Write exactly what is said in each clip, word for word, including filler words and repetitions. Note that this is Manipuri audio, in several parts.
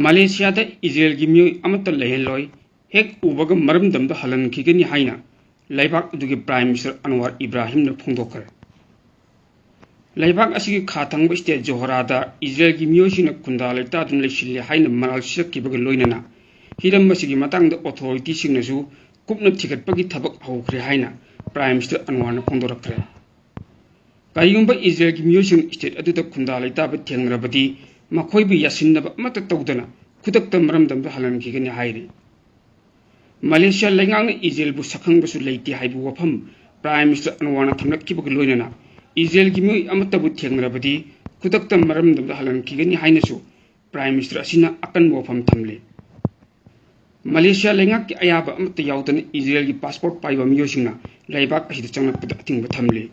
ꯃꯂꯦꯁꯤꯌꯥꯗ ꯏꯖꯔꯦꯜꯒꯤ ꯃꯤꯑꯣꯏ ꯑꯃꯠꯇ ꯂꯩꯍꯜꯂꯣꯏ, ꯍꯦꯛ ꯎꯕꯒ ꯃꯔꯝꯗꯝꯗ ꯍꯜꯍꯟꯈꯤꯒꯅꯤ ꯍꯥꯏꯅ ꯂꯩꯕꯥꯛ ꯑꯗꯨꯒꯤ Prime Minister ꯑꯟꯋꯥꯔ ꯏꯕ꯭ꯔꯥꯍꯤꯝꯅ ꯐꯣꯡꯗꯣꯛꯈ꯭ꯔꯦ꯫ ꯂꯩꯕꯥꯛ ꯑꯁꯤꯒꯤ ꯈꯥ ꯊꯪꯕ state ꯖꯣꯍꯣꯔꯥꯗ ꯏꯖꯔꯦꯜꯒꯤ ꯃꯤꯑꯣꯏꯁꯤꯡꯅ ꯈꯨꯟꯗꯥ ꯂꯩꯇꯥꯗꯨꯅ ꯂꯩꯁꯤꯜꯂꯦ ꯍꯥꯏꯅ ꯃꯔꯥꯜ ꯁꯤꯔꯛꯈꯤꯕꯒ ꯂꯣꯏꯅꯅ ꯍꯤꯔꯝ ꯑꯁꯤꯒꯤ ꯃꯇꯥꯡꯗ authorityꯁꯤꯡꯅꯁꯨ ꯀꯨꯞꯅ ꯊꯤꯒꯠꯄꯒꯤ ꯊꯕꯛ ꯍꯧꯈ꯭ꯔꯦ ꯍꯥꯏꯅ Prime Minister ꯑꯟꯋꯥꯔꯅ ꯐꯣꯡꯗꯣꯔꯛꯈ꯭ꯔꯦ꯫ ꯀꯔꯤꯒꯨꯝꯕ ꯏꯖꯔꯦꯜꯒꯤ ꯃꯤꯑꯣꯏꯁꯤꯡ state ꯑꯗꯨꯗ ꯈꯨꯟꯗꯥ ꯂꯩꯇꯥꯕ ꯊꯦꯡꯅꯔꯕꯗꯤ ꯃꯈꯣꯏꯕꯨ ꯌꯥꯁꯤꯟꯅꯕ ꯑꯃꯠꯇ ꯇꯧꯗꯅ ꯈꯨꯗꯛꯇ ꯃꯔꯝꯗꯝꯗ ꯍꯜꯍꯟꯈꯤꯒꯅꯤ ꯍꯥꯏꯔꯤ꯫ ꯃꯂꯦꯁꯤꯌꯥ ꯂꯩꯉꯥꯛꯅ ꯏꯖꯔꯦꯜꯕꯨ ꯁꯛꯈꯪꯕꯁꯨ ꯂꯩꯇꯦ ꯍꯥꯏꯕ ꯋꯥꯐꯝ Prime Minister ꯑꯟꯋꯥꯔꯅ ꯊꯝꯂꯛꯈꯤꯕꯒ ꯂꯣꯏꯅꯅ ꯏꯖꯔꯦꯜꯒꯤ ꯃꯤꯑꯣꯏ ꯑꯃꯠꯇꯕꯨ ꯊꯦꯡꯅꯔꯕꯗꯤ ꯈꯨꯗꯛꯇ ꯃꯔꯝꯗꯝꯗ ꯍꯜꯍꯟꯈꯤꯒꯅꯤ ꯍꯥꯏꯅꯁꯨ Prime Minister ꯑꯁꯤꯅ ꯑꯀꯟꯕ ꯋꯥꯐꯝ ꯊꯝꯂꯤ꯫ ꯃꯂꯦꯁꯤꯌꯥ ꯂꯩꯉꯥꯛꯀꯤ ꯑꯌꯥꯕ ꯑꯃꯠꯇ ꯌꯥꯎꯗꯅ ꯏꯖꯔꯦꯜꯒꯤ passport ꯄꯥꯏꯕ ꯃꯤꯑꯣꯏꯁꯤꯡꯅ ꯂꯩꯕꯥꯛ ꯑꯁꯤꯗ ꯆꯪꯂꯛꯄꯗ ꯑꯊꯤꯡꯕ ꯊꯝꯂꯤ꯫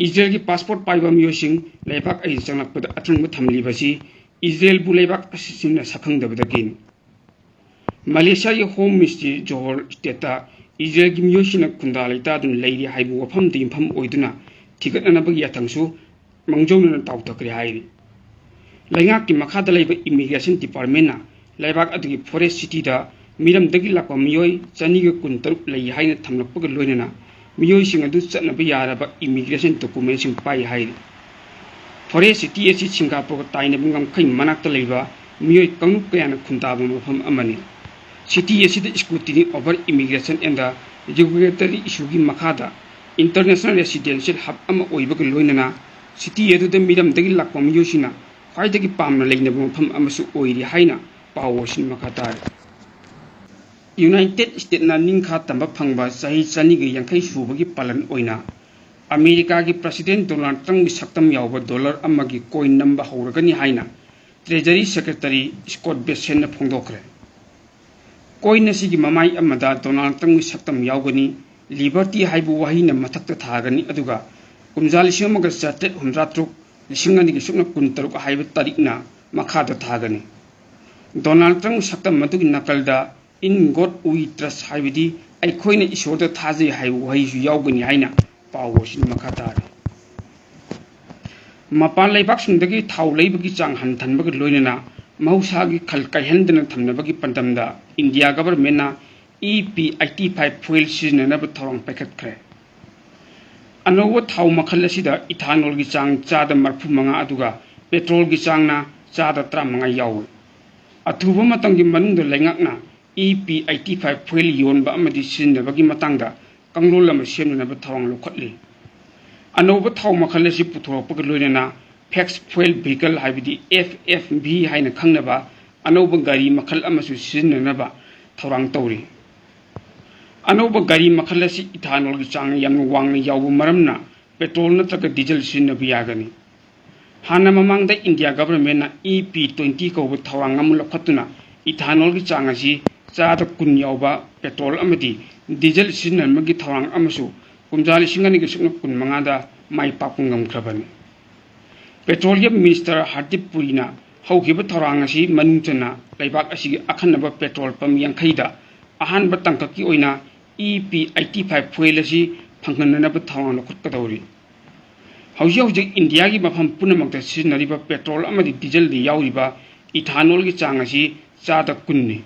ꯏꯖꯔꯦꯜꯒꯤ passport ꯄꯥꯏꯕ ꯃꯤꯑꯣꯏꯁꯤꯡ ꯂꯩꯕꯥꯛ ꯑꯁꯤꯗ ꯆꯪꯂꯛꯄꯗ ꯑꯊꯤꯡꯕ ꯊꯝꯂꯤꯕꯁꯤ ꯏꯖꯔꯦꯜꯕꯨ ꯂꯩꯕꯥꯛ ꯑꯁꯤꯅ ꯁꯛꯈꯪꯗꯕꯗꯒꯤꯅꯤ꯫ ꯃꯂꯦꯁꯤꯌꯥꯒꯤ Home Ministry ꯖꯣꯍꯣꯔ stateꯇ ꯏꯖꯔꯦꯜꯒꯤ ꯃꯤꯑꯣꯏꯁꯤꯡꯅ ꯈꯨꯟꯗꯥ ꯂꯩꯇꯥꯗꯨꯅ ꯂꯩꯔꯤ ꯍꯥꯏꯕ ꯋꯥꯐꯝꯗ ꯌꯨꯝꯐꯝ ꯑꯣꯏꯗꯨꯅ ꯊꯤꯒꯠꯅꯅꯕꯒꯤ ꯌꯥꯊꯪꯁꯨ ꯃꯥꯡꯖꯧꯅꯅ ꯇꯥꯎꯊꯈ꯭ꯔꯦ ꯍꯥꯏꯔꯤ꯫ ꯂꯩꯉꯥꯛꯀꯤ ꯃꯈꯥꯗ ꯂꯩꯕ Immigration Departmentꯅ ꯂꯩꯕꯥꯛ ꯑꯗꯨꯒꯤ Forest Cityꯗ ꯃꯤꯔꯝꯗꯒꯤ ꯂꯥꯛꯄ ꯃꯤꯑꯣꯏ ꯆꯅꯤꯒ ꯀꯨꯟꯇꯔꯨꯛ ꯂꯩ ꯍꯥꯏꯅ ꯊꯝꯂꯛꯄꯒ ꯂꯣꯏꯅꯅ ꯃꯤꯑꯣꯏꯁꯤꯡ ꯑꯗꯨ ꯆꯠꯅꯕ ꯌꯥꯔꯕ immigration documentꯁꯤꯡ ꯄꯥꯏ ꯍꯥꯏꯔꯤ꯫ Forest City ꯑꯁꯤ ꯁꯤꯡꯒꯥꯄꯨꯔꯒ ꯇꯥꯏꯅꯕ ꯉꯝꯈꯩ ꯃꯅꯥꯛꯇ ꯂꯩꯕ ꯃꯤꯑꯣꯏ ꯀꯥꯡꯂꯨꯞ ꯀꯌꯥꯅ ꯈꯨꯟꯗꯥꯕ ꯃꯐꯝ ꯑꯃꯅꯤ꯫ City ꯑꯁꯤꯗ Scrutiny over Immigration and Regulatory Issueꯒꯤ ꯃꯈꯥꯗ International Residential Hub ꯑꯃ ꯑꯣꯏꯕꯒ ꯂꯣꯏꯅꯅ city ꯑꯗꯨꯗ ꯃꯤꯔꯝꯗꯒꯤ ꯂꯥꯛꯄ ꯃꯤꯑꯣꯏꯁꯤꯡꯅ ꯈ꯭ꯋꯥꯏꯗꯒꯤ ꯄꯥꯝꯅ ꯂꯩꯅꯕ ꯃꯐꯝ ꯑꯃꯁꯨ ꯑꯣꯏꯔꯤ ꯍꯥꯏꯅ ꯄꯥꯎ ꯑꯁꯤꯅ ꯃꯈꯥ ꯇꯥꯔꯤ꯫ United Statesꯅ ꯅꯤꯡꯈꯥ ꯇꯝꯕ ꯐꯪꯕ ꯆꯍꯤ ꯆꯅꯤꯒ ꯌꯥꯡꯈꯩ ꯁꯨꯕꯒꯤ ꯄꯥꯂꯟ ꯑꯣꯏꯅ ꯑꯃꯦꯔꯤꯀꯥꯒꯤ President Donald Trumpꯀꯤ ꯁꯛꯇꯝ ꯌꯥꯎꯕ dollar ꯑꯃꯒꯤ coin ꯅꯝꯕ ꯍꯧꯔꯒꯅꯤ ꯍꯥꯏꯅ Treasury Secretary Scott Bessentꯅ ꯐꯣꯡꯗꯣꯛꯈ꯭ꯔꯦ꯫ Coin ꯑꯁꯤꯒꯤ ꯃꯃꯥꯏ ꯑꯃꯗ Donald Trumpꯀꯤ ꯁꯛꯇꯝ ꯌꯥꯎꯒꯅꯤ, Liberty ꯍꯥꯏꯕ ꯋꯥꯍꯩꯅ ꯃꯊꯛꯇ ꯊꯥꯒꯅꯤ, ꯑꯗꯨꯒ ꯀꯨꯝꯖꯥ ꯂꯤꯁꯤꯡ ꯑꯃꯒ ꯆꯥꯇ꯭ꯔꯦꯠ ꯍꯨꯝꯗ꯭ꯔꯥ ꯇꯔꯨꯛ, ꯂꯤꯁꯤꯡ ꯑꯅꯤꯒ ꯁꯨꯞꯅ ꯀꯨꯟꯇꯔꯨꯛ ꯍꯥꯏꯕ ꯇꯥꯔꯤꯛꯅ ꯃꯈꯥꯗ ꯊꯥꯒꯅꯤ꯫ Donald Trump ꯁꯛꯇꯝ ꯑꯗꯨꯒꯤ ꯅꯥꯀꯜꯗ "In God We Trust" ꯍꯥꯏꯕꯗꯤ "ꯑꯩꯈꯣꯏꯅ ꯏꯁꯣꯔꯗ ꯊꯥꯖꯩ" ꯍꯥꯏꯕ ꯋꯥꯍꯩꯁꯨ ꯌꯥꯎꯒꯅꯤ ꯍꯥꯏꯅ ꯄꯥꯎ ꯑꯁꯤꯅ ꯃꯈꯥ ꯇꯥꯔꯤ꯫ ꯃꯄꯥꯟ ꯂꯩꯕꯥꯛꯁꯤꯡꯗꯒꯤ ꯊꯥꯎ ꯂꯩꯕꯒꯤ ꯆꯥꯡ ꯍꯟꯊꯍꯟꯕꯒ ꯂꯣꯏꯅꯅ ꯃꯍꯧꯁꯥꯒꯤ ꯈꯜ ꯀꯥꯏꯍꯟꯗꯅ ꯊꯝꯅꯕꯒꯤ ꯄꯥꯟꯗꯝꯗ India ꯒꯚꯔꯟꯃꯦꯟꯠꯅ E P eighty five fuel ꯁꯤꯖꯤꯟꯅꯅꯕ ꯊꯧꯔꯥꯡ ꯄꯥꯏꯈꯠꯈ꯭ꯔꯦ꯫ ꯑꯅꯧꯕ ꯊꯥꯎ ꯃꯈꯜ ꯑꯁꯤꯗ ethanol ꯒꯤ ꯆꯥꯡ ꯆꯥꯗ ꯃꯔꯤꯐꯨ ꯃꯉꯥ ꯑꯗꯨꯒ petrol ꯒꯤ ꯆꯥꯡꯅ ꯆꯥꯗ ꯇꯔꯥꯃꯉꯥ ꯌꯥꯎꯏ꯫ ꯑꯊꯨꯕ ꯃꯇꯝꯒꯤ ꯃꯅꯨꯡꯗ ꯂꯩꯉꯥꯛꯅ E P eighty five fuel ꯌꯣꯟꯕ ꯑꯃꯗꯤ ꯁꯤꯖꯤꯟꯅꯕꯒꯤ ꯃꯇꯥꯡꯗ ꯀꯥꯡꯂꯣꯟ ꯑꯃ ꯁꯦꯝꯅꯅꯕ ꯊꯧꯔꯥꯡ ꯂꯧꯈꯠꯂꯤ꯫ ꯑꯅꯧꯕ ꯊꯥꯎ ꯃꯈꯜ ꯑꯁꯤ ꯄꯨꯊꯣꯔꯛꯄꯒ ꯂꯣꯏꯅꯅ flex fuel vehicle ꯍꯥꯏꯕꯗꯤ F F V ꯍꯥꯏꯅ ꯈꯪꯅꯕ ꯑꯅꯧꯕ ꯒꯥꯔꯤ ꯃꯈꯜ ꯑꯃꯁꯨ ꯁꯤꯖꯤꯟꯅꯅꯕ ꯊꯧꯔꯥꯡ ꯇꯧꯔꯤ꯫ ꯑꯅꯧꯕ ꯒꯥꯔꯤ ꯃꯈꯜ ꯑꯁꯤ ethanol ꯒꯤ ꯆꯥꯡ ꯌꯥꯝꯅ ꯋꯥꯡꯅ ꯌꯥꯎꯕ ꯃꯔꯝꯅ petrol ꯅꯠꯇ꯭ꯔꯒ diesel ꯁꯤꯖꯤꯟꯅꯕ ꯌꯥꯒꯅꯤ꯫ ꯍꯥꯟꯅ ꯃꯃꯥꯡꯗ ꯏꯟꯗꯤꯌꯥ ꯒꯚꯔꯟꯃꯦꯟꯠꯅ E P twenty ꯀꯧꯕ ꯊꯧꯔꯥꯡ ꯑꯃ ꯂꯧꯈꯠꯇꯨꯅ ethanol ꯒꯤ ꯆꯥꯡ ꯑꯁꯤ ꯆꯥꯗ ꯀꯨꯟ ꯌꯥꯎꯕ petrol ꯑꯃꯗꯤ diesel ꯁꯤꯖꯤꯟꯅꯕꯒꯤ ꯊꯧꯔꯥꯡ ꯑꯃꯁꯨ ꯀꯨꯝꯖꯥ ꯂꯤꯁꯤꯡ ꯑꯅꯤꯒ ꯁꯨꯞꯅ ꯀꯨꯟ ꯃꯉꯥꯗ ꯃꯥꯏ ꯄꯥꯛꯄ ꯉꯝꯈ꯭ꯔꯕꯅꯤ꯫ Petroleum Minister ꯍꯔꯗꯤꯞ ꯄꯨꯔꯤꯅ ꯍꯧꯈꯤꯕ ꯊꯧꯔꯥꯡ ꯑꯁꯤ ꯃꯅꯨꯡ ꯆꯟꯅ ꯂꯩꯕꯥꯛ ꯑꯁꯤꯒꯤ ꯑꯈꯟꯅꯕ petrol pump ꯌꯥꯡꯈꯩꯗ ꯑꯍꯥꯟꯕ ꯇꯥꯡꯀꯛꯀꯤ ꯑꯣꯏꯅ E P eighty five fuel ꯑꯁꯤ ꯐꯪꯍꯟꯅꯅꯕ ꯊꯧꯔꯥꯡ ꯂꯧꯈꯠꯀꯗꯧꯔꯤ꯫ ꯍꯧꯖꯤꯛ ꯍꯧꯖꯤꯛ ꯏꯟꯗꯤꯌꯥꯒꯤ ꯃꯐꯝ ꯄꯨꯝꯅꯃꯛꯇ ꯁꯤꯖꯤꯟꯅꯔꯤꯕ petrol ꯑꯃꯗꯤ diesel ꯗ ꯌꯥꯎꯔꯤꯕ ethanol ꯒꯤ ꯆꯥꯡ ꯑꯁꯤ ꯆꯥꯗ ꯀꯨꯟꯅꯤ꯫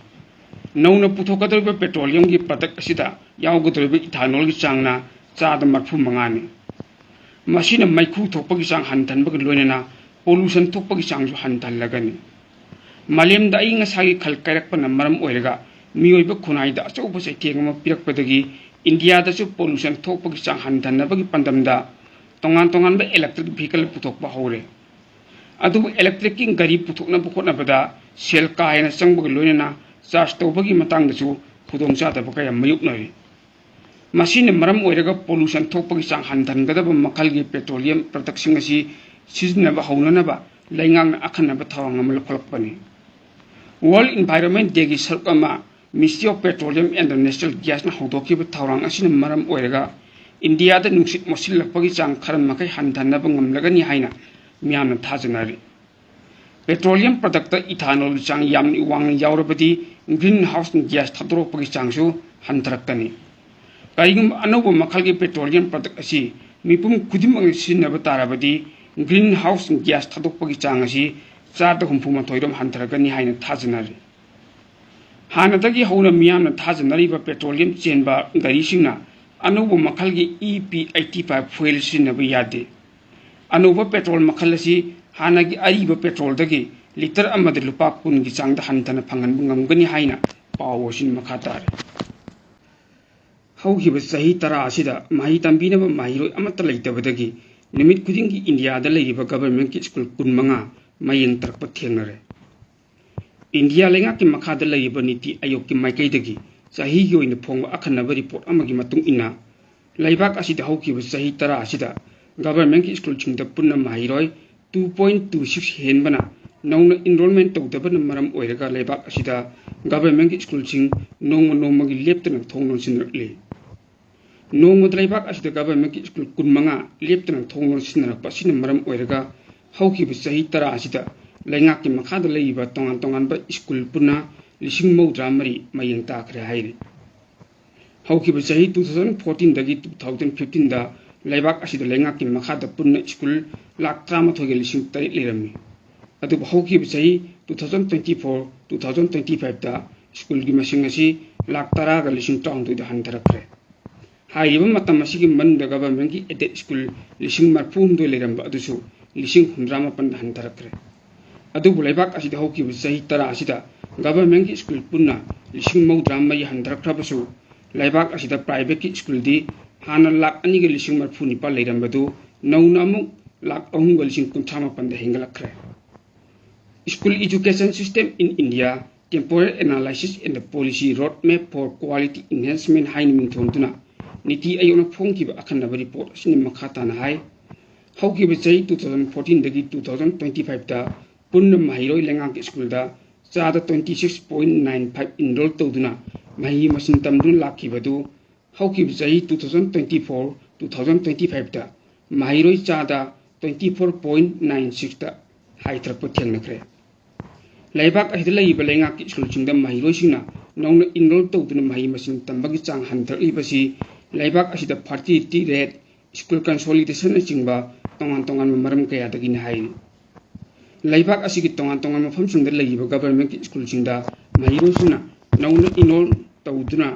ꯅꯧꯅ ꯄꯨꯊꯣꯛꯀꯗꯧꯔꯤꯕ petroleum ꯒꯤ product ꯑꯁꯤꯗ ꯌꯥꯎꯒꯗꯧꯔꯤꯕ ethanol ꯒꯤ ꯆꯥꯡꯅ ꯆꯥꯗ ꯃꯔꯤꯐꯨ ꯃꯉꯥꯅꯤ꯫ ꯃꯁꯤꯅ ꯃꯩꯈꯨ ꯊꯣꯛꯄꯒꯤ ꯆꯥꯡ ꯍꯟꯊꯍꯟꯕꯒ ꯂꯣꯏꯅꯅ pollution ꯊꯣꯛꯄꯒꯤ ꯆꯥꯡꯁꯨ ꯍꯟꯊꯍꯜꯂꯒꯅꯤ꯫ ꯃꯥꯂꯦꯝꯗ ꯑꯏꯪ ꯑꯁꯥꯒꯤ ꯈꯜ ꯀꯥꯏꯔꯛꯄꯅ ꯃꯔꯝ ꯑꯣꯏꯔꯒ ꯃꯤꯑꯣꯏꯕ ꯈꯨꯟꯅꯥꯏꯗ ꯑꯆꯧꯕ ꯆꯩꯊꯦꯡ ꯑꯃ ꯄꯤꯔꯛꯄꯗꯒꯤ ꯏꯟꯗꯤꯌꯥꯗꯁꯨ pollution ꯊꯣꯛꯄꯒꯤ ꯆꯥꯡ ꯍꯟꯊꯅꯕꯒꯤ ꯄꯥꯟꯗꯝꯗ ꯇꯣꯉꯥꯟ ꯇꯣꯉꯥꯟꯕ electric vehicle ꯄꯨꯊꯣꯛꯄ ꯍꯧꯔꯦ꯫ ꯑꯗꯨꯕꯨ electric ꯀꯤ ꯒꯥꯔꯤ ꯄꯨꯊꯣꯛꯅꯕ ꯍꯣꯠꯅꯕꯗ ꯁꯦꯜ ꯀꯥ ꯍꯦꯟꯅ ꯆꯪꯕꯒ ꯂꯣꯏꯅꯅ charge ꯇꯧꯕꯒꯤ ꯃꯇꯥꯡꯗꯁꯨ ꯈꯨꯗꯣꯡꯆꯥꯗꯕ ꯀꯌꯥ ꯃꯥꯌꯣꯛꯅꯔꯤ꯫ ꯃꯁꯤꯅ ꯃꯔꯝ ꯑꯣꯏꯔꯒ pollution ꯊꯣꯛꯄꯒꯤ ꯆꯥꯡ ꯍꯟꯊꯍꯟꯒꯗꯕ ꯃꯈꯜꯒꯤ petroleum product ꯁꯤꯡ ꯑꯁꯤ ꯁꯤꯖꯤꯟꯅꯕ ꯍꯧꯅꯅꯕ ꯂꯩꯉꯥꯛꯅ ꯑꯈꯟꯅꯕ ꯊꯧꯔꯥꯡ ꯑꯃ ꯂꯧꯈꯠꯂꯛꯄꯅꯤ꯫ World Environment Day ꯒꯤ ꯁꯔꯨꯛ ꯑꯃ Ministry of Petroleum and Natural Gas ꯅ ꯍꯧꯗꯣꯛꯈꯤꯕ ꯊꯧꯔꯥꯡ ꯑꯁꯤꯅ ꯃꯔꯝ ꯑꯣꯏꯔꯒ ꯏꯟꯗꯤꯌꯥꯗ ꯅꯨꯡꯁꯤꯠ ꯃꯣꯠꯁꯤꯜꯂꯛꯄꯒꯤ ꯆꯥꯡ ꯈꯔ ꯃꯈꯩ ꯍꯟꯊꯍꯟꯅꯕ ꯉꯝꯂꯒꯅꯤ ꯍꯥꯏꯅ ꯃꯤꯌꯥꯝꯅ ꯊꯥꯖꯅꯔꯤ꯫ Petroleum product ꯇ ethanol ꯒꯤ ꯆꯥꯡ ꯌꯥꯝꯅ ꯋꯥꯡꯅ ꯌꯥꯎꯔꯕꯗꯤ greenhouse gas ꯊꯥꯗꯣꯔꯛꯄꯒꯤ ꯆꯥꯡꯁꯨ ꯍꯟꯊꯔꯛꯀꯅꯤ꯫ ꯀꯔꯤꯒꯨꯝꯕ ꯑꯅꯧꯕ ꯃꯈꯜꯒꯤ petroleum product ꯑꯁꯤ ꯃꯤꯄꯨꯝ ꯈꯨꯗꯤꯡꯃꯛꯅ ꯁꯤꯖꯤꯟꯅꯕ ꯇꯥꯔꯕꯗꯤ greenhouse gas ꯊꯥꯗꯣꯛꯄꯒꯤ ꯆꯥꯡ ꯑꯁꯤ ꯆꯥꯗ ꯍꯨꯝꯐꯨ ꯃꯥꯊꯣꯏꯔꯣꯝ ꯍꯟꯊꯔꯛꯀꯅꯤ ꯍꯥꯏꯅ ꯊꯥꯖꯅꯔꯤ꯫ ꯍꯥꯟꯅꯗꯒꯤ ꯍꯧꯅ ꯃꯤꯌꯥꯝꯅ ꯊꯥꯖꯅꯔꯤꯕ petroleum ꯆꯦꯟꯕ ꯒꯥꯔꯤꯁꯤꯡꯅ ꯑꯅꯧꯕ ꯃꯈꯜꯒꯤ E P eighty five fuel ꯁꯤꯖꯤꯟꯅꯕ ꯌꯥꯗꯦ꯫ ꯑꯅꯧꯕ petrol ꯃꯈꯜ ꯑꯁꯤ ꯍꯥꯟꯅꯒꯤ ꯑꯔꯤꯕ petrolꯗꯒꯤ litre ꯑꯃꯗ ꯂꯨꯄꯥ ꯀꯨꯟꯒꯤ ꯆꯥꯡꯗ ꯍꯟꯊꯅ ꯐꯪꯍꯟꯕ ꯉꯝꯒꯅꯤ ꯍꯥꯏꯅ ꯄꯥꯎ ꯑꯁꯤꯅ ꯃꯈꯥ ꯇꯥꯔꯤ꯫ ꯍꯧꯈꯤꯕ ꯆꯍꯤ ꯇꯔꯥ ꯑꯁꯤꯗ ꯃꯍꯩ ꯇꯝꯕꯤꯅꯕ ꯃꯍꯩꯔꯣꯏ ꯑꯃꯠꯇ ꯂꯩꯇꯕꯗꯒꯤ ꯅꯨꯃꯤꯠ ꯈꯨꯗꯤꯡꯒꯤ ꯏꯟꯗꯤꯌꯥꯗ ꯂꯩꯔꯤꯕ governmentꯀꯤ school ꯀꯨꯟꯃꯉꯥ ꯃꯌꯦꯡ ꯇꯔꯛꯄ ꯊꯦꯡꯅꯔꯦ꯫ ꯏꯟꯗꯤꯌꯥ ꯂꯩꯉꯥꯛꯀꯤ ꯃꯈꯥꯗ ꯂꯩꯔꯤꯕ ꯅꯤꯇꯤ ꯑꯥꯌꯣꯒꯀꯤ ꯃꯥꯏꯀꯩꯗꯒꯤ ꯆꯍꯤꯒꯤ ꯑꯣꯏꯅ ꯐꯣꯡꯕ ꯑꯈꯟꯅꯕ report ꯑꯃꯒꯤ ꯃꯇꯨꯡ ꯏꯟꯅ, ꯂꯩꯕꯥꯛ ꯑꯁꯤꯗ ꯍꯧꯈꯤꯕ ꯆꯍꯤ ꯇꯔꯥ ꯑꯁꯤꯗ governmentꯀꯤ schoolꯁꯤꯡꯗ ꯄꯨꯟꯅ ꯃꯍꯩꯔꯣꯏ two point two six ꯍꯦꯟꯕꯅ ꯅꯧꯅ enrolment ꯇꯧꯗꯕꯅ ꯃꯔꯝ ꯑꯣꯏꯔꯒ ꯂꯩꯕꯥꯛ ꯑꯁꯤꯗ governmentꯀꯤ schoolꯁꯤꯡ ꯅꯣꯡꯃ ꯅꯣꯡꯃꯒꯤ ꯂꯦꯞꯇꯅ ꯊꯣꯡ ꯂꯣꯟꯁꯤꯟꯅꯔꯛꯂꯤ꯫ ꯅꯣꯡꯃꯗ ꯂꯩꯕꯥꯛ ꯑꯁꯤꯗ governmentꯀꯤ school ꯀꯨꯟꯃꯉꯥ ꯂꯦꯞꯇꯅ ꯊꯣꯡ ꯂꯣꯟꯁꯤꯟꯅꯔꯛꯄ ꯑꯁꯤꯅ ꯃꯔꯝ ꯑꯣꯏꯔꯒ ꯍꯧꯈꯤꯕ ꯆꯍꯤ ꯇꯔꯥ ꯑꯁꯤꯗ ꯂꯩꯉꯥꯛꯀꯤ ꯃꯈꯥꯗ ꯂꯩꯔꯤꯕ ꯇꯣꯉꯥꯟ ꯇꯣꯉꯥꯟꯕ school ꯄꯨꯟꯅ ꯂꯤꯁꯤꯡ ꯃꯧꯗ꯭ꯔꯥ ꯃꯔꯤ ꯃꯌꯦꯡ ꯇꯥꯈ꯭ꯔꯦ ꯍꯥꯏꯔꯤ꯫ ꯍꯧꯈꯤꯕ ꯆꯍꯤ two thousand fourteenꯗꯒꯤ two thousand fifteenꯗ ꯂꯩꯕꯥꯛ ꯑꯁꯤꯗ ꯂꯩꯉꯥꯛꯀꯤ ꯃꯈꯥꯗ ꯄꯨꯟꯅ school ꯂꯥꯈ ꯇꯔꯥꯃꯥꯊꯣꯏꯒ ꯂꯤꯁꯤꯡ ꯇꯔꯦꯠ ꯂꯩꯔꯝꯃꯤ꯫ ꯑꯗꯨꯕꯨ ꯍꯧꯈꯤꯕ ꯆꯍꯤ two thousand twenty four two thousand twenty fiveꯇ schoolꯒꯤ ꯃꯁꯤꯡ ꯑꯁꯤ ꯂꯥꯈ ꯇꯔꯥꯒ ꯂꯤꯁꯤꯡ ꯇꯔꯥꯍꯨꯝꯗꯣꯏꯗ ꯍꯟꯊꯔꯛꯈ꯭ꯔꯦ꯫ ꯍꯥꯏꯔꯤꯕ ꯃꯇꯝ ꯑꯁꯤꯒꯤ ꯃꯅꯨꯡꯗ governmentꯀꯤ aided school ꯂꯤꯁꯤꯡ ꯃꯔꯤꯐꯨ ꯍꯨꯝꯗꯣꯏ ꯂꯩꯔꯝꯕ ꯑꯗꯨꯁꯨ ꯂꯤꯁꯤꯡ ꯍꯨꯝꯗ꯭ꯔꯥ ꯃꯥꯄꯟꯗ ꯍꯟꯊꯔꯛꯈ꯭ꯔꯦ꯫ ꯑꯗꯨꯕꯨ ꯂꯩꯕꯥꯛ ꯑꯁꯤꯗ ꯍꯧꯈꯤꯕ ꯆꯍꯤ ꯇꯔꯥ ꯑꯁꯤꯗ governmentꯀꯤ school ꯄꯨꯟꯅ ꯂꯤꯁꯤꯡ ꯃꯧꯗ꯭ꯔꯥ ꯃꯔꯤ ꯍꯟꯊꯔꯛꯈ꯭ꯔꯕꯁꯨ, ꯂꯩꯕꯥꯛ ꯑꯁꯤꯗ privateꯀꯤ schoolꯗꯤ ꯍꯥꯟꯅ ꯂꯥꯈ ꯑꯅꯤꯒ ꯂꯤꯁꯤꯡ ꯃꯔꯤꯐꯨ ꯅꯤꯄꯥꯜ ꯂꯩꯔꯝꯕꯗꯨ ꯅꯧꯅ ꯑꯃꯨꯛ ꯂꯥꯈ ꯑꯍꯨꯝꯒ ꯂꯤꯁꯤꯡ ꯀꯨꯟꯊ꯭ꯔꯥ ꯃꯥꯄꯟꯗ ꯍꯦꯟꯒꯠꯂꯛꯈ꯭ꯔꯦ꯫ School Education System in India: Temporal Analysis and Policy Roadmap for Quality Enhancement ꯍꯥꯏꯅ ꯃꯤꯡꯊꯣꯟꯗꯨꯅ ꯅꯤꯇꯤ ꯑꯥꯌꯣꯒꯅ ꯐꯣꯡꯈꯤꯕ ꯑꯈꯟꯅꯕ report ꯑꯁꯤꯅ ꯃꯈꯥ ꯇꯥꯅ ꯍꯥꯏ, ꯍꯧꯈꯤꯕ ꯆꯍꯤ two thousand fourteenꯗꯒꯤ two thousand twenty fiveꯇ ꯄꯨꯟꯅ ꯃꯍꯩꯔꯣꯏ ꯂꯩꯉꯥꯛꯀꯤ schoolꯗ ꯆꯥꯗ twenty six point nine five enrol ꯇꯧꯗꯨꯅ ꯃꯍꯩ ꯃꯁꯤꯡ ꯇꯝꯗꯨꯅ ꯂꯥꯛꯈꯤꯕꯗꯨ ꯍꯧꯈꯤꯕ ꯆꯍꯤ two thousand twenty four two thousand twenty fiveꯇ ꯃꯍꯩꯔꯣꯏ ꯆꯥꯗ twenty four point nine sixꯇ ꯍꯥꯏꯊꯔꯛꯄ ꯊꯦꯡꯅꯈ꯭ꯔꯦ꯫ ꯂꯩꯕꯥꯛ ꯑꯁꯤꯗ ꯂꯩꯔꯤꯕ ꯂꯩꯉꯥꯛꯀꯤ schoolꯁꯤꯡꯗ ꯃꯍꯩꯔꯣꯏꯁꯤꯡꯅ ꯅꯧꯅ enrol ꯇꯧꯗꯨꯅ ꯃꯍꯩ ꯃꯁꯤꯡ ꯇꯝꯕꯒꯤ ꯆꯥꯡ ꯍꯟꯊꯔꯛꯂꯤꯕꯁꯤ ꯂꯩꯕꯥꯛ ꯑꯁꯤꯗ fertility rate, school consolidationꯅꯆꯤꯡꯕ ꯇꯣꯉꯥꯟ ꯇꯣꯉꯥꯟꯕ ꯃꯔꯝ ꯀꯌꯥꯗꯒꯤꯅꯤ ꯍꯥꯏꯔꯤ꯫ ꯂꯩꯕꯥꯛ ꯑꯁꯤꯒꯤ ꯇꯣꯉꯥꯟ ꯇꯣꯉꯥꯟꯕ ꯃꯐꯝꯁꯤꯡꯗ ꯂꯩꯔꯤꯕ ꯒꯚꯔꯟꯃꯦꯟꯠꯀꯤ ꯁ꯭ꯀꯨꯜꯁꯤꯡꯗ ꯃꯍꯩꯔꯣꯏꯁꯤꯡꯅ ꯅꯧꯅ ꯏꯟꯔꯣꯜ ꯇꯧꯗꯨꯅ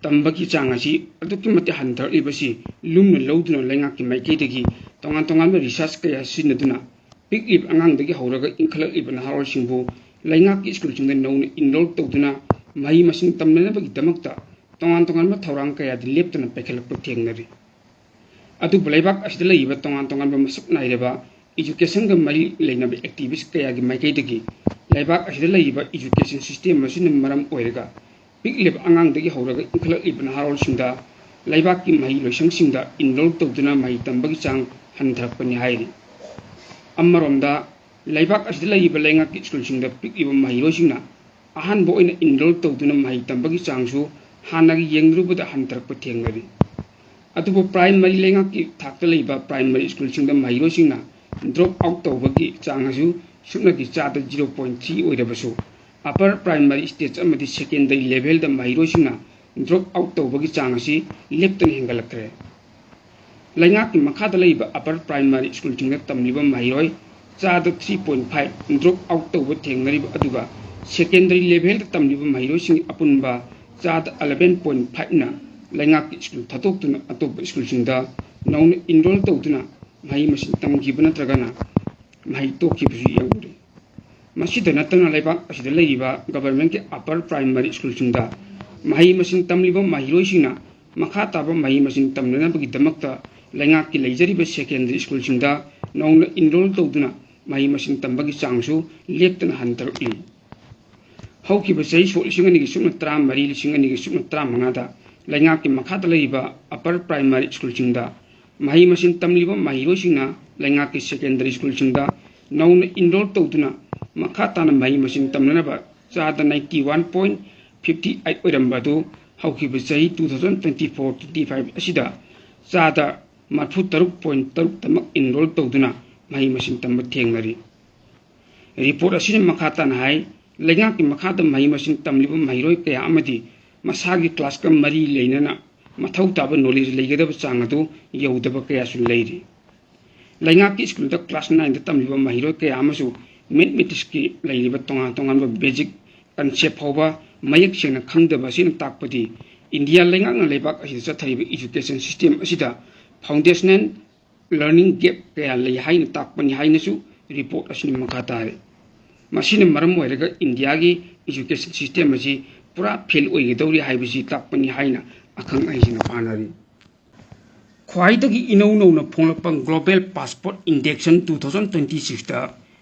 ꯇꯝꯕꯒꯤ ꯆꯥꯡ ꯑꯁꯤ ꯑꯗꯨꯛꯀꯤ ꯃꯇꯤꯛ ꯍꯟꯊꯔꯛꯂꯤꯕꯁꯤ ꯂꯨꯝꯅ ꯂꯧꯗꯨꯅ ꯂꯩꯉꯥꯛꯀꯤ ꯃꯥꯏꯀꯩꯗꯒꯤ ꯇꯣꯉꯥꯟ ꯇꯣꯉꯥꯟꯕ ꯔꯤꯁꯔꯆ ꯀꯌꯥ ꯁꯤꯖꯤꯟꯅꯗꯨꯅ ꯄꯤꯛꯂꯤꯕ ꯑꯉꯥꯡꯗꯒꯤ ꯍꯧꯔꯒ ꯏꯟꯈꯠꯂꯛꯂꯤꯕ ꯅꯍꯥꯔꯣꯜꯁꯤꯡꯕꯨ ꯂꯩꯉꯥꯛꯀꯤ ꯁ꯭ꯀꯨꯜꯁꯤꯡꯗ ꯅꯧꯅ ꯏꯟꯔꯣꯜ ꯇꯧꯗꯨꯅ ꯃꯍꯩ ꯃꯁꯤꯡ ꯇꯝꯅꯅꯕꯒꯤꯗꯃꯛꯇ ꯇꯣꯉꯥꯟ ꯇꯣꯉꯥꯟꯕ ꯊꯧꯔꯥꯡ ꯀꯌꯥꯗꯤ ꯂꯦꯞꯇꯅ ꯄꯥꯏꯈꯠꯂꯛꯄ ꯊꯦꯡꯅꯔꯤ꯫ ꯑꯗꯨꯕꯨ ꯂꯩꯕꯥꯛ ꯑꯁꯤꯗ ꯂꯩꯔꯤꯕ ꯇꯣꯉꯥꯟ ꯇꯣꯉꯥꯟꯕ ꯃꯁꯛ ꯅꯥꯏꯔꯕ ꯏꯖꯨꯀꯦꯁꯟꯒ ꯃꯔꯤ ꯂꯩꯅꯕ ꯑꯦꯛꯇꯤꯚꯤꯁ ꯀꯌꯥꯒꯤ ꯃꯥꯏꯀꯩꯗꯒꯤ ꯂꯩꯕꯥꯛ ꯑꯁꯤꯗ ꯂꯩꯔꯤꯕ ꯏꯖꯨꯀꯦꯁꯟ ꯁꯤꯁꯇꯦꯝ ꯑꯁꯤꯅ ꯃꯔꯝ ꯑꯣꯏꯔꯒ ꯄꯤꯛꯂꯤꯕ ꯑꯉꯥꯡꯗꯒꯤ ꯍꯧꯔꯒ ꯏꯟꯈꯠꯂꯛꯂꯤꯕ ꯅꯍꯥꯔꯣꯜꯁꯤꯡꯗ ꯂꯩꯕꯥꯛꯀꯤ ꯃꯍꯩ ꯂꯣꯏꯁꯪꯁꯤꯡꯗ ꯏꯟꯔꯣꯜ ꯇꯧꯗꯨꯅ ꯃꯍꯩ ꯇꯝꯕꯒꯤ ꯆꯥꯡ ꯍꯟꯊꯔꯛꯄꯅꯤ ꯍꯥꯏꯔꯤ꯫ ꯑꯃꯔꯣꯝꯗ, ꯂꯩꯕꯥꯛ ꯑꯁꯤꯗ ꯂꯩꯔꯤꯕ ꯂꯩꯉꯥꯛꯀꯤ ꯁ꯭ꯀꯨꯜꯁꯤꯡꯗ ꯄꯤꯛꯂꯤꯕ ꯃꯍꯩꯔꯣꯏꯁꯤꯡꯅ ꯑꯍꯥꯟꯕ ꯑꯣꯏꯅ ꯏꯟꯔꯣꯜ ꯇꯧꯗꯨꯅ ꯃꯍꯩ ꯇꯝꯕꯒꯤ ꯆꯥꯡꯁꯨ ꯍꯥꯟꯅꯒ ꯌꯦꯡꯅꯔꯨꯕꯗ ꯍꯟꯊꯔꯛꯄ ꯊꯦꯡꯅꯔꯤ꯫ ꯑꯗꯨꯕꯨ ꯄ꯭ꯔꯥꯏꯃꯔꯤ ꯂꯩꯉꯥꯛꯀꯤ ꯊꯥꯛꯇ ꯂꯩꯕ ꯄ꯭ꯔꯥꯏꯃꯔꯤ ꯁ꯭ꯀꯨꯜꯁꯤꯡꯗ ꯃꯍꯩꯔꯣꯏꯁꯤꯡꯅ ꯗ꯭ꯔꯣꯞ ꯑꯥꯎꯠ ꯇꯧꯕꯒꯤ ꯆꯥꯡ ꯑꯁꯤ ꯁꯨꯞꯅꯒꯤ ꯆꯥꯗ ꯖꯤꯔꯣ ꯄꯣꯏꯟꯠ ꯊ꯭ꯔꯤ ꯑꯣꯏꯔꯕꯁꯨ, ꯑꯄꯔ ꯄ꯭ꯔꯥꯏꯃꯔꯤ ꯁ꯭ꯇꯦꯖ ꯑꯃꯗꯤ ꯁꯦꯀꯦꯟꯗꯔꯤ ꯂꯦꯚꯦꯜꯗ ꯃꯍꯩꯔꯣꯏꯁꯤꯡꯅ ꯗ꯭ꯔꯣꯞ ꯑꯥꯎꯠ ꯇꯧꯕꯒꯤ ꯆꯥꯡ ꯑꯁꯤ ꯂꯦꯞꯇꯅ ꯍꯦꯟꯒꯠꯂꯛꯈ꯭ꯔꯦ꯫ ꯂꯩꯉꯥꯛꯀꯤ ꯃꯈꯥꯗ ꯂꯩꯕ ꯑꯄꯔ ꯄ꯭ꯔꯥꯏꯃꯔꯤ ꯁ꯭ꯀꯨꯜꯁꯤꯡꯗ ꯇꯝꯂꯤꯕ ꯃꯍꯩꯔꯣꯏ ꯆꯥꯗ three point five drop out ꯇꯧꯕ ꯊꯦꯡꯅꯔꯤꯕ ꯑꯗꯨꯒ ꯁꯦꯀꯦꯟꯗꯔꯤ ꯂꯦꯚꯦꯜꯗ ꯇꯝꯂꯤꯕ ꯃꯍꯩꯔꯣꯏꯁꯤꯡꯒꯤ ꯑꯄꯨꯟꯕ ꯆꯥꯗ ꯑꯦꯂꯦꯚꯦꯟ ꯄꯣꯏꯟꯠ ꯐꯥꯏꯚꯅ ꯂꯩꯉꯥꯛꯀꯤ ꯁ꯭ꯀꯨꯜ ꯊꯥꯗꯣꯛꯇꯨꯅ ꯑꯇꯣꯞꯄ ꯁ꯭ꯀꯨꯜꯁꯤꯡꯗ ꯅꯧꯅ ꯏꯟꯔꯣꯜ ꯇꯧꯗꯨꯅ ꯃꯍꯩ ꯃꯁꯤꯡ ꯇꯝꯈꯤꯕ ꯅꯠꯇ꯭ꯔꯒꯅ ꯃꯍꯩ ꯇꯣꯛꯈꯤꯕꯁꯨ ꯌꯥꯎꯔꯤ꯫ ꯃꯁꯤꯗ ꯅꯠꯇꯅ ꯂꯩꯕꯥꯛ ꯑꯁꯤꯗ ꯂꯩꯔꯤꯕ ꯒꯚꯔꯟꯃꯦꯟꯠꯀꯤ ꯑꯄꯔ ꯄ꯭ꯔꯥꯏꯃꯔꯤ ꯁ꯭ꯀꯨꯜꯁꯤꯡꯗ ꯃꯍꯩ ꯃꯁꯤꯡ ꯇꯝꯂꯤꯕ ꯃꯍꯩꯔꯣꯏꯁꯤꯡꯅ ꯃꯈꯥ ꯇꯥꯕ ꯃꯍꯩ ꯃꯁꯤꯡ ꯇꯝꯅꯅꯕꯒꯤꯗꯃꯛꯇ ꯂꯩꯉꯥꯛꯀꯤ ꯂꯩꯖꯔꯤꯕ ꯁꯦꯀꯦꯟꯗꯔꯤ ꯁ꯭ꯀꯨꯜꯁꯤꯡꯗ ꯅꯧꯅ ꯏꯟꯔꯣꯜ ꯇꯧꯗꯨꯅ ꯃꯍꯩ ꯃꯁꯤꯡ ꯇꯝꯕꯒꯤ ꯆꯥꯡꯁꯨ ꯂꯦꯞꯇꯅ ꯍꯟꯊꯔꯛꯂꯤ꯫ ꯍꯧꯈꯤꯕ ꯆꯍꯤ ꯁꯣꯛ ꯂꯤꯁꯤꯡ ꯑꯅꯤꯒꯤ ꯁꯨꯞꯅ ꯇꯔꯥꯃꯔꯤ, ꯂꯤꯁꯤꯡ ꯑꯅꯤꯒꯤ ꯁꯨꯞꯅ ꯇꯔꯥꯃꯉꯥꯗ ꯂꯩꯉꯥꯛꯀꯤ ꯃꯈꯥꯗ ꯂꯩꯔꯤꯕ ꯑꯄꯔ ꯄ꯭ꯔꯥꯏꯃꯔꯤ ꯁ꯭ꯀꯨꯜꯁꯤꯡꯗ ꯃꯍꯩ ꯃꯁꯤꯡ ꯇꯝꯂꯤꯕ ꯃꯍꯩꯔꯣꯏꯁꯤꯡꯅ ꯂꯩꯉꯥꯛꯀꯤ ꯁꯦꯀꯦꯟꯗꯔꯤ ꯁ꯭ꯀꯨꯜꯁꯤꯡꯗ ꯅꯧꯅ ꯏꯟꯔꯣꯜ ꯇꯧꯗꯨꯅ ꯃꯈꯥ ꯇꯥꯅ ꯃꯍꯩ ꯃꯁꯤꯡ ꯇꯝꯅꯅꯕ ꯆꯥꯗ ninety one point fifty eight ꯑꯣꯏꯔꯝꯕ ꯑꯗꯨ ꯍꯧꯈꯤꯕ ꯆꯍꯤ two thousand twenty four twenty five ꯑꯁꯤꯗ ꯆꯥꯗ ꯃꯔꯤꯐꯨ ꯇꯔꯨꯛ ꯄꯣꯏꯟꯠ ꯇꯔꯨꯛꯇꯃꯛ ꯏꯟꯔꯣꯜ ꯇꯧꯗꯨꯅ ꯃꯍꯩ ꯃꯁꯤꯡ ꯇꯝꯕ ꯊꯦꯡꯅꯔꯤ꯫ ꯔꯤꯄꯣꯔꯠ ꯑꯁꯤꯅ ꯃꯈꯥ ꯇꯥꯅ ꯍꯥꯏ, ꯂꯩꯉꯥꯛꯀꯤ ꯃꯈꯥꯗ ꯃꯍꯩ ꯃꯁꯤꯡ ꯇꯝꯂꯤꯕ ꯃꯍꯩꯔꯣꯏ ꯀꯌꯥ ꯑꯃꯗꯤ ꯃꯁꯥꯒꯤ ꯀ꯭ꯂꯥꯁꯀ ꯃꯔꯤ ꯂꯩꯅꯅ ꯃꯊꯧ ꯇꯥꯕ ꯅꯣꯂꯦꯖ ꯂꯩꯒꯗꯕ ꯆꯥꯡ ꯑꯗꯨ ꯌꯧꯗꯕ ꯀꯌꯥꯁꯨ ꯂꯩꯔꯤ꯫ ꯂꯩꯉꯥꯛꯀꯤ ꯁ꯭ꯀꯨꯜꯗ ꯀ꯭ꯂꯥꯁ ꯅꯥꯏꯟꯗ ꯇꯝꯂꯤꯕ ꯃꯍꯩꯔꯣꯏ ꯀꯌꯥ ꯑꯃꯁꯨ ꯃꯦꯊꯃꯦꯇꯤꯛꯁꯀꯤ ꯂꯩꯔꯤꯕ ꯇꯣꯉꯥꯟ ꯇꯣꯉꯥꯟꯕ ꯕꯦꯖꯤꯛ ꯀꯟꯁꯦꯞ ꯐꯥꯎꯕ ꯃꯌꯦꯛ ꯁꯦꯡꯅ ꯈꯪꯗꯕ ꯑꯁꯤꯅ ꯇꯥꯛꯄꯗꯤ ꯏꯟꯗꯤꯌꯥ ꯂꯩꯉꯥꯛꯅ ꯂꯩꯕꯥꯛ ꯑꯁꯤꯗ ꯆꯠꯊꯔꯤꯕ ꯏꯖꯨꯀꯦꯁꯟ ꯁꯤꯁꯇꯦꯝ ꯑꯁꯤꯗ ꯐꯥꯎꯟꯗꯦꯁꯅꯦꯜ ꯂꯔꯅꯤꯡ ꯒꯦꯞ ꯀꯌꯥ ꯂꯩ ꯍꯥꯏꯅ ꯇꯥꯛꯄꯅꯤ ꯍꯥꯏꯅꯁꯨ ꯔꯤꯄꯣꯔꯠ ꯑꯁꯤꯅ ꯃꯈꯥ ꯇꯥꯔꯤ꯫ ꯃꯁꯤꯅ ꯃꯔꯝ ꯑꯣꯏꯔꯒ ꯏꯟꯗꯤꯌꯥꯒꯤ ꯏꯖꯨꯀꯦꯁꯟ ꯁꯤꯁꯇꯦꯝ ꯑꯁꯤ ꯄꯨꯔꯥ ꯐꯦꯜ ꯑꯣꯏꯒꯗꯧꯔꯤ ꯍꯥꯏꯕꯁꯤ ꯇꯥꯛꯄꯅꯤ ꯍꯥꯏꯅ ꯑꯈꯪ ꯑꯍꯩꯁꯤꯡꯅ ꯄꯥꯅꯔꯤ꯫ ꯈ꯭ꯋꯥꯏꯗꯒꯤ ꯏꯅꯧ ꯅꯧꯅ ꯐꯣꯡꯂꯛꯄ global passport index two thousand twenty ꯁꯤꯛꯁꯇ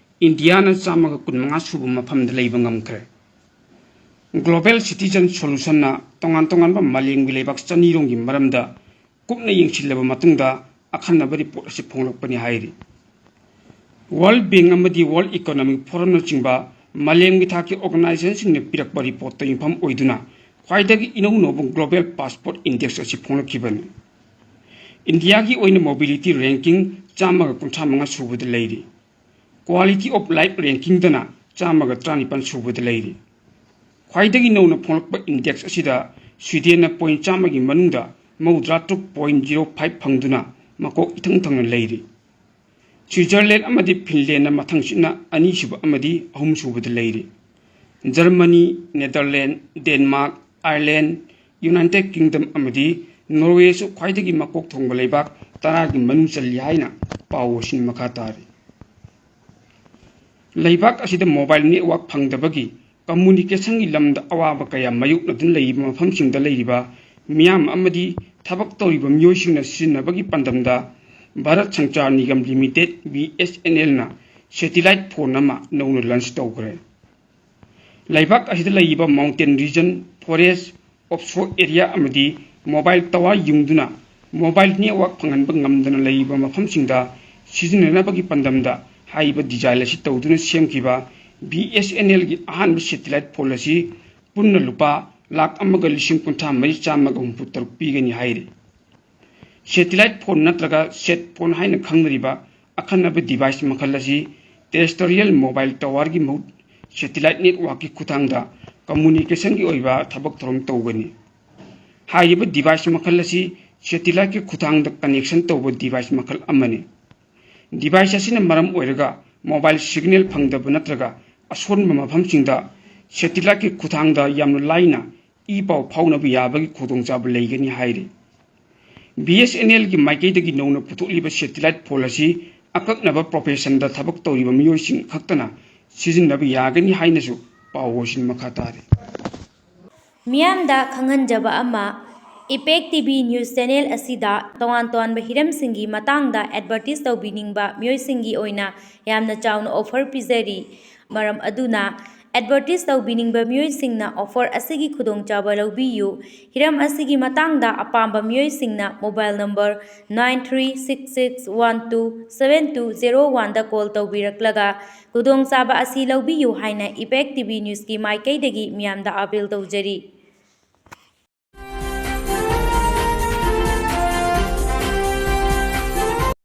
ꯏꯟꯗꯤꯌꯥꯅ ꯆꯥꯝꯃꯒ ꯀꯨꯟꯃꯉꯥ ꯁꯨꯕ ꯃꯐꯝꯗ ꯂꯩꯕ ꯉꯝꯈ꯭ꯔꯦ꯫ ꯒ꯭ꯂꯣꯕꯦꯜ ꯁꯤꯇꯤꯖꯟ ꯁꯣꯂꯨꯁꯟꯅ ꯇꯣꯉꯥꯟ ꯇꯣꯉꯥꯟꯕ ꯃꯥꯂꯦꯝꯒꯤ ꯂꯩꯕꯥꯛ ꯆꯅꯤꯔꯣꯝꯒꯤ ꯃꯔꯝꯗ ꯀꯨꯞꯅ ꯌꯦꯡꯁꯤꯜꯂꯕ ꯃꯇꯨꯡꯗ ꯑꯈꯟꯅꯕ ꯔꯤꯄꯣꯔꯠ ꯑꯁꯤ ꯐꯣꯡꯂꯛꯄꯅꯤ ꯍꯥꯏꯔꯤ꯫ ꯋꯥꯔꯜ ꯕꯦꯡꯛ ꯑꯃꯗꯤ ꯋꯥꯔꯜ ꯏꯀꯣꯅꯣꯃꯤꯛ ꯐꯣꯔꯝꯅꯆꯤꯡꯕ ꯃꯥꯂꯦꯝꯒꯤ ꯊꯥꯛꯀꯤ ꯑꯣꯔꯒꯅꯥꯏꯖꯦꯁꯟꯁꯤꯡꯅ ꯄꯤꯔꯛꯄ ꯔꯤꯄꯣꯔꯠꯇ ꯌꯨꯝꯐꯝ ꯑꯣꯏꯗꯨꯅ ꯈ꯭ꯋꯥꯏꯗꯒꯤ ꯏꯅꯧ ꯅꯧꯕ ꯒ꯭ꯂꯣꯕꯦꯜ ꯄꯥꯁꯄꯣꯔꯠ ꯏꯟꯗꯦꯛꯁ ꯑꯁꯤ ꯐꯣꯡꯂꯛꯈꯤꯕꯅꯤ꯫ ꯏꯟꯗꯤꯌꯥꯒꯤ ꯑꯣꯏꯅ ꯃꯣꯕꯤꯂꯤꯇꯤ ꯔꯦꯡꯀꯤꯡ ꯆꯥꯝꯃꯒ ꯀꯨꯟꯊ꯭ꯔꯥ ꯃꯉꯥ ꯁꯨꯕꯗ ꯂꯩꯔꯤ꯫ ꯀ꯭ꯋꯥꯂꯤꯇꯤ ꯑꯣꯐ ꯂꯥꯏꯐ ꯔꯦꯡꯀꯤꯡꯗꯅ ꯆꯥꯝꯃꯒ ꯇꯔꯥꯅꯤꯄꯥꯟ ꯁꯨꯕꯗ ꯂꯩꯔꯤ꯫ ꯈ꯭ꯋꯥꯏꯗꯒꯤ ꯅꯧꯅ ꯐꯣꯡꯂꯛꯄ ꯏꯟꯗꯦꯛꯁ ꯑꯁꯤꯗ ꯁ꯭ꯋꯤꯗꯦꯟꯅ ꯄꯣꯏꯟ ꯆꯥꯝꯃꯒꯤ ꯃꯅꯨꯡꯗ ꯃꯧꯗ꯭ꯔꯥ ꯇꯔꯨꯛ ꯄꯣꯏꯟ ꯖꯤꯔꯣ ꯐꯥꯏꯚ ꯐꯪꯗꯨꯅ ꯃꯀꯣꯛ ꯏꯊꯪ ꯊꯪꯅ ꯂꯩꯔꯤ꯫ ꯁ꯭ꯋꯤꯖꯔꯂꯦꯟ ꯑꯃꯗꯤ ꯐꯤꯟꯂꯦꯟꯅ ꯃꯊꯪꯁꯤꯠꯅ ꯑꯅꯤꯁꯨꯕ ꯑꯃꯗꯤ ꯑꯍꯨꯝꯁꯨꯕꯗ ꯂꯩꯔꯤ꯫ Germany, Netherland, Denmark, Ireland, United Kingdom ꯑꯃꯗꯤ ꯅꯣꯔꯋꯦꯁꯨ ꯈ꯭ꯋꯥꯏꯗꯒꯤ ꯃꯀꯣꯛ ꯊꯣꯡꯕ ꯂꯩꯕꯥꯛ ꯇꯔꯥꯒꯤ ꯃꯅꯨꯡ ꯆꯜꯂꯤ ꯍꯥꯏꯅ ꯄꯥꯎ ꯑꯁꯤꯅ ꯃꯈꯥ ꯇꯥꯔꯤ꯫ ꯂꯩꯕꯥꯛ ꯑꯁꯤꯗ ꯃꯣꯕꯥꯏꯜ ꯅꯦꯠꯋꯥꯔꯛ ꯐꯪꯗꯕꯒꯤ ꯀꯝꯃꯨꯅꯤꯀꯦꯁꯟꯒꯤ ꯂꯝꯗ ꯑꯋꯥꯕ ꯀꯌꯥ ꯃꯥꯌꯣꯛꯅꯗꯨꯅ ꯂꯩꯔꯤꯕ ꯃꯐꯝꯁꯤꯡꯗ ꯂꯩꯔꯤꯕ ꯃꯤꯌꯥꯝ ꯑꯃꯗꯤ ꯊꯕꯛ ꯇꯧꯔꯤꯕ ꯃꯤꯑꯣꯏꯁꯤꯡꯅ ꯁꯤꯖꯤꯟꯅꯕꯒꯤ ꯄꯥꯟꯗꯝꯗ Bharat Sanchar Nigam limited, B S N ꯑꯦꯜꯅ ꯁꯦꯇꯤꯂꯥꯏꯠ ꯐꯣꯟ ꯑꯃ ꯅꯧꯅ ꯂꯟꯆ ꯇꯧꯈ꯭ꯔꯦ꯫ ꯂꯩꯕꯥꯛ ꯑꯁꯤꯗ ꯂꯩꯔꯤꯕ mountain region, forest, offshore area ꯑꯃꯗꯤ ꯃꯣꯕꯥꯏꯜ ꯇꯋꯥꯔ ꯌꯨꯡꯗꯨꯅ ꯃꯣꯕꯥꯏꯜ ꯅꯦꯠꯋꯥꯔꯛ ꯐꯪꯍꯟꯕ ꯉꯝꯗꯅ ꯂꯩꯔꯤꯕ ꯃꯐꯝꯁꯤꯡꯗ ꯁꯤꯖꯤꯟꯅꯅꯕꯒꯤ ꯄꯥꯟꯗꯝꯗ ꯍꯥꯏꯔꯤꯕ ꯗꯤꯖꯥꯏꯟ ꯑꯁꯤ ꯇꯧꯗꯨꯅ ꯁꯦꯝꯈꯤꯕ ꯕꯤ ꯑꯦꯁ ꯑꯦꯟ ꯑꯦꯜꯒꯤ ꯑꯍꯥꯟꯕ ꯁꯦꯇꯤꯂꯥꯏꯠ ꯐꯣꯟ ꯑꯁꯤ ꯄꯨꯟꯅ ꯂꯨꯄꯥ ꯂꯥꯈ ꯑꯃꯒ ꯂꯤꯁꯤꯡ ꯀꯨꯟꯊ꯭ꯔꯥ ꯃꯔꯤ ꯆꯥꯝꯃꯒ ꯍꯨꯝꯐꯨ ꯇꯔꯨꯛ ꯄꯤꯒꯅꯤ ꯍꯥꯏꯔꯤ꯫ ꯁꯦꯇꯤꯂꯥꯏꯠ ꯐꯣꯟ ꯅꯠꯇ꯭ꯔꯒ ꯁꯦꯠ ꯐꯣꯟ ꯍꯥꯏꯅ ꯈꯪꯅꯔꯤꯕ ꯑꯈꯟꯅꯕ ꯗꯤꯚꯥꯏꯁ ꯃꯈꯜ ꯑꯁꯤ ꯇꯦꯔꯦꯁꯇ꯭ꯔꯤꯌꯦꯜ ꯃꯣꯕꯥꯏꯜ ꯇꯋꯥꯔꯒꯤ ꯃꯍꯨꯠ ꯁꯦꯇꯤꯂꯥꯏꯠ ꯅꯦꯠꯋꯥꯔꯛꯀꯤ ꯈꯨꯠꯊꯥꯡꯗ ꯀꯝꯃꯨꯅꯤꯀꯦꯁꯟꯒꯤ ꯑꯣꯏꯕ ꯊꯕꯛ ꯊꯧꯔꯝ ꯇꯧꯒꯅꯤ꯫ ꯍꯥꯏꯔꯤꯕ ꯗꯤꯚꯥꯏꯁ ꯃꯈꯜ ꯑꯁꯤ ꯁꯦꯇꯤꯂꯥꯏꯠꯀꯤ ꯈꯨꯠꯊꯥꯡꯗ ꯀꯅꯦꯛꯁꯟ ꯇꯧꯕ ꯗꯤꯚꯥꯏꯁ ꯃꯈꯜ ꯑꯃꯅꯤ꯫ Device ꯑꯁꯤꯅ ꯃꯔꯝ ꯑꯣꯏꯔꯒ mobile signal ꯐꯪꯗꯕ ꯅꯠꯇ꯭ꯔꯒ ꯑꯁꯣꯟꯕ ꯃꯐꯝꯁꯤꯡꯗ satelliteꯀꯤ ꯈꯨꯠꯊꯥꯡꯗ ꯌꯥꯝꯅ ꯂꯥꯏꯅ ꯏ ꯄꯥꯎ ꯐꯥꯎꯅꯕ ꯌꯥꯕꯒꯤ ꯈꯨꯗꯣꯡꯆꯥꯕ ꯂꯩꯒꯅꯤ ꯍꯥꯏꯔꯤ꯫ BSNLꯒꯤ ꯃꯥꯏꯀꯩꯗꯒꯤ ꯅꯧꯅ ꯄꯨꯊꯣꯛꯂꯤꯕ satellite phone ꯑꯁꯤ ꯑꯀꯛꯅꯕ professionꯗ ꯊꯕꯛ ꯇꯧꯔꯤꯕ ꯃꯤꯑꯣꯏꯁꯤꯡ ꯈꯛꯇꯅ ꯁꯤꯖꯤꯟꯅꯕ ꯌꯥꯒꯅꯤ ꯍꯥꯏꯅꯁꯨ ꯄꯥꯎ ꯑꯁꯤꯅ ꯃꯈꯥ ꯇꯥꯔꯤ꯫ ꯃꯤꯌꯥꯝꯗ ꯈꯪꯍꯟꯖꯕ ꯑꯃ, Impact TV news channel ꯑꯁꯤꯗ ꯇꯣꯉꯥꯟ ꯇꯣꯉꯥꯟꯕ ꯍꯤꯔꯝꯁꯤꯡꯒꯤ ꯃꯇꯥꯡꯗ advertise ꯇꯧꯕꯤꯅꯤꯡꯕ ꯃꯤꯑꯣꯏꯁꯤꯡꯒꯤ ꯑꯣꯏꯅ ꯌꯥꯝꯅ ꯆꯥꯎꯅ offer ꯄꯤꯖꯔꯤ꯫ ꯃꯔꯝ ꯑꯗꯨꯅ advertise ꯇꯧꯕꯤꯅꯤꯡꯕ ꯃꯤꯑꯣꯏꯁꯤꯡꯅ offer ꯑꯁꯤꯒꯤ ꯈꯨꯗꯣꯡꯆꯥꯕ ꯂꯧꯕꯤꯌꯨ꯫ ꯍꯤꯔꯝ ꯑꯁꯤꯒꯤ ꯃꯇꯥꯡꯗ ꯑꯄꯥꯝꯕ ꯃꯤꯑꯣꯏꯁꯤꯡꯅ mobile number nine three six six one two seven two zero oneꯗ call ꯇꯧꯕꯤꯔꯛꯂꯒ ꯈꯨꯗꯣꯡꯆꯥꯕ ꯑꯁꯤ ꯂꯧꯕꯤꯌꯨ ꯍꯥꯏꯅ Impact TV newsꯀꯤ ꯃꯥꯏꯀꯩꯗꯒꯤ ꯃꯤꯌꯥꯝꯗ appeal ꯇꯧꯖꯔꯤ꯫